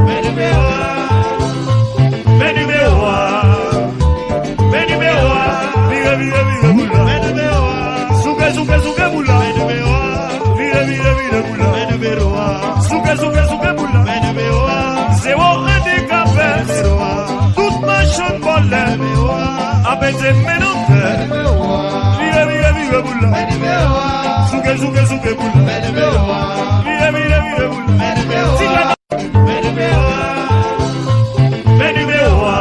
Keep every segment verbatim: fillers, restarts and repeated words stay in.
Men nimewo a. Men nimewo a. Men nimewo a. Vire, vire, vire boul la. Men nimewo a. Souke, souke, souke boul la. Men nimewo a. Vire, vire, vire boul la. Men nimewo a. Souke, souke, souke boul la. Men nimewo a. Zewo andikape. Nimewo a. Tout machann vòlè. Nimewo a. Ap peze men nan tè. Nimewo a. Vire, vire, vire boul la. Men nimewo a. Souke, souke, souke boul la. Men nimewo a. Vire, vire, vire boul la. Men nimewo a. Men nimewo a. Men nimewo a.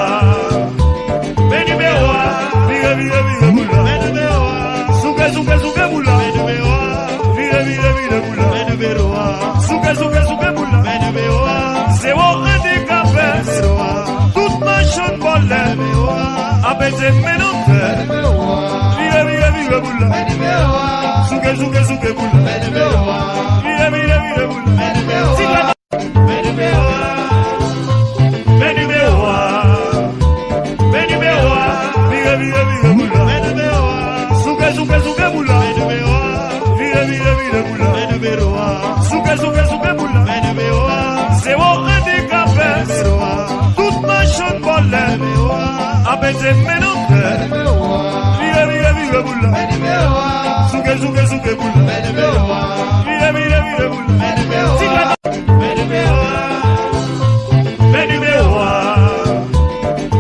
Men nimewo a. Vire, vire, vire boul la. Men nimewo a. Souke, souke, souke boul la. Men nimewo a. Vire, vire, vire boul la. Men nimewo a. Souke, souke, souke boul la. Men nimewo a. Zewo andikape. Nimewo a. Tout machann vòlè. Nimewo a. Ap peze men nan tè. Nimewo a. Vire, vire, vire boul la. Men nimewo a. Souke, souke, souke boul la. Men nimewo a. Vire, vire, vire boul la. Men nimewo a. Men nimewo a. Men nimewo a. Men nimewo a. Vire, vire, vire boul la. Men nimewo a. Souke, souke, souke boul la. Men nimewo a. Vire, vire, vire boul la. Men nimewo a. Souke, souke, souke boul la. Men nimewo a. Zewo andikape. Nimewo a. Tout machann vòlè. Nimewo a. Ap peze men nan tè. Nimewo a. Vire, vire, vire boul la. Men nimewo a. Souke, souke, souke boul la. Men nimewo a. Vire, vire, vire boul la. Men nimewo a. Men nimewo a. Men nimewo a.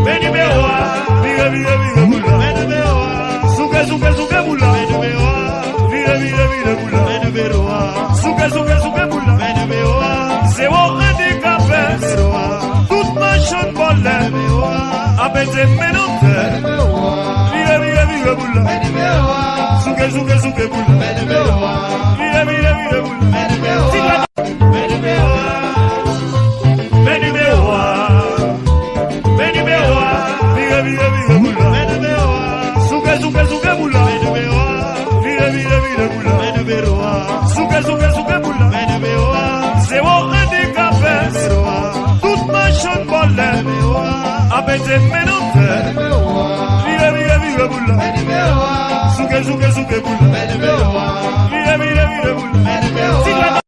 Men nimewo a. Vire, vire, vire boul la. Men nimewo a. Souke, souke, souke boul la. Men nimewo a. Vire, vire, vire boul la. Men nimewo a. Souke, souke, souke boul la. Men nimewo a. Zewo andikape. Nimewo a. Tout machann vòlè. Nimewo a. Ap peze men nan tè. Nimewo a. Vire, vire, vire boul la. Men nimewo a. Souke, souke, souke boul la. Men nimewo a. Vire, vire, vire boul la. Men nimewo a. Men nimewo a. Men nimewo a. Men nimewo a. Vire, vire, vire boul la. Men nimewo a. Souke, souke, souke boul la. Men nimewo a. Vire, vire, vire boul la. Men nimewo a. Souke, souke, souke boul la. Men nimewo a. Zewo andikape. Nimewo a. Tout machann vòlè. Nimewo a. Ap peze men nan tè. Nimewo a. Vire, vire, vire boul la. Men nimewo a. Souke, souke, souke boul la. Men nimewo a. Vire, vire, vire boul la. Men nimewo a.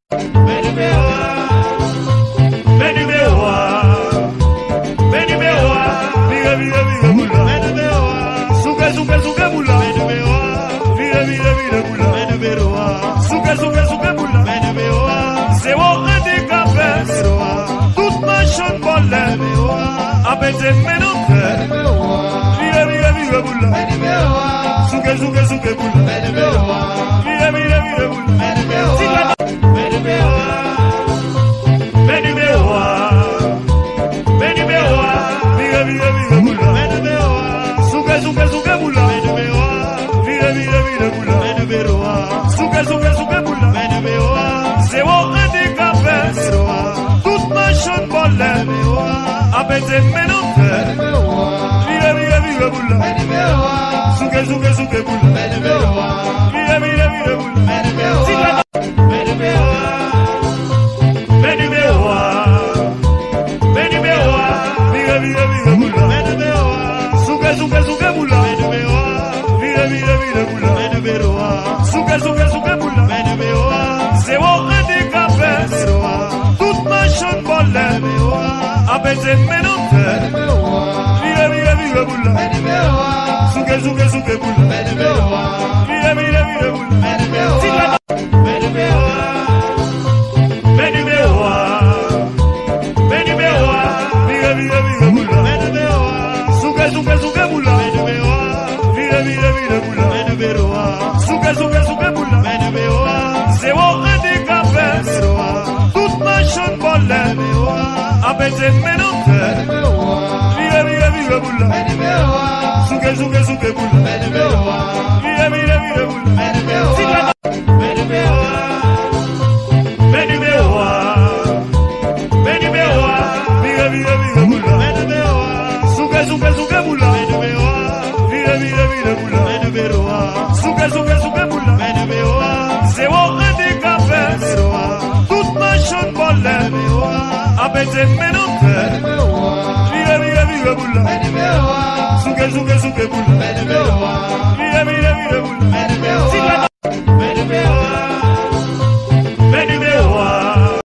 Men nimewo a. Men nimewo a. Men nimewo a. Vire, vire, vire boul la. Men nimewo a. Souke, souke, souke boul la. Men nimewo a. Vire, vire, vire boul la. Men nimewo a. Souke, souke, souke boul la. Men nimewo a. Zewo andikape. Nimewo a. Tout machann vòlè. Nimewo a. Ap peze men nan tè. Nimewo a. Vire, vire, vire boul la. Men nimewo a. Souke, souke, souke boul la. Men nimewo a. Vire, vire, vire boul la. Men nimewo a. Men nimewo a. Men nimewo a. Men nimewo a. Vire, vire, vire boul la. Men nimewo a. Souke, souke, souke boul la. Men nimewo a. Vire, vire, vire boul la. Men nimewo a. Souke, souke, souke boul la. Men nimewo a. Zewo andikape. Nimewo a. Tout machann vòlè. Nimewo a. Ap peze men nan tè. Nimewo a. Vire, vire, vire boul la. Men nimewo a. Souke, souke, souke boul la. Men nimewo a. Vire, vire, vire boul la. Men nimewo a. Men nimewo a. Men nimewo a. Men nimewo a. Vire, vire, vire boul la. Men nimewo a. Souke, souke, souke boul la. Men nimewo a. Vire, vire, vire boul la. Men nimewo a. Souke, souke, souke boul la. Men nimewo a. Zewo andikape. Nimewo a. Tout machann vòlè. Nimewo a. Ap peze men nan tè. Nimewo a. Vire, vire, vire boul la. Men nimewo a. Souke, souke, souke boul la. Men nimewo a. Vire, vire, vire boul la. Men nimewo a. Men nimewo a. Men nimewo a. Men nimewo a. Vire, vire, vire boul la. Men nimewo a. Souke, souke, souke boul la. Men nimewo a. Vire, vire, vire boul la. Men nimewo a. Souke, souke, souke boul la. Men nimewo a. Zewo andikape. Nimewo a. Tout machann vòlè. Nimewo a. Ap peze men nan tè. Nimewo a. Vire, vire, vire boul la. Men nimewo a. Souke, souke, souke boul la. Men nimewo a. Vire, vire, vire boul la. Men nimewo a. Men nimewo a. Men nimewo a. Men nimewo a. Vire, vire, vire boul la. Men nimewo a. Souke, souke, souke boul la. Men nimewo a. Vire, vire, vire boul la. Men nimewo a. Souke, souke, souke boul la. Men nimewo a. Zewo andikape. Nimewo a. Tout machann vòlè. Nimewo a. Ap peze men nan tè. Nimewo a. Vire, vire, vire boul la. Men nimewo a. Souke, souke, souke boul la. Men nimewo a. Vire, vire, vire boul la. Men nimewo a. Men nimewo a.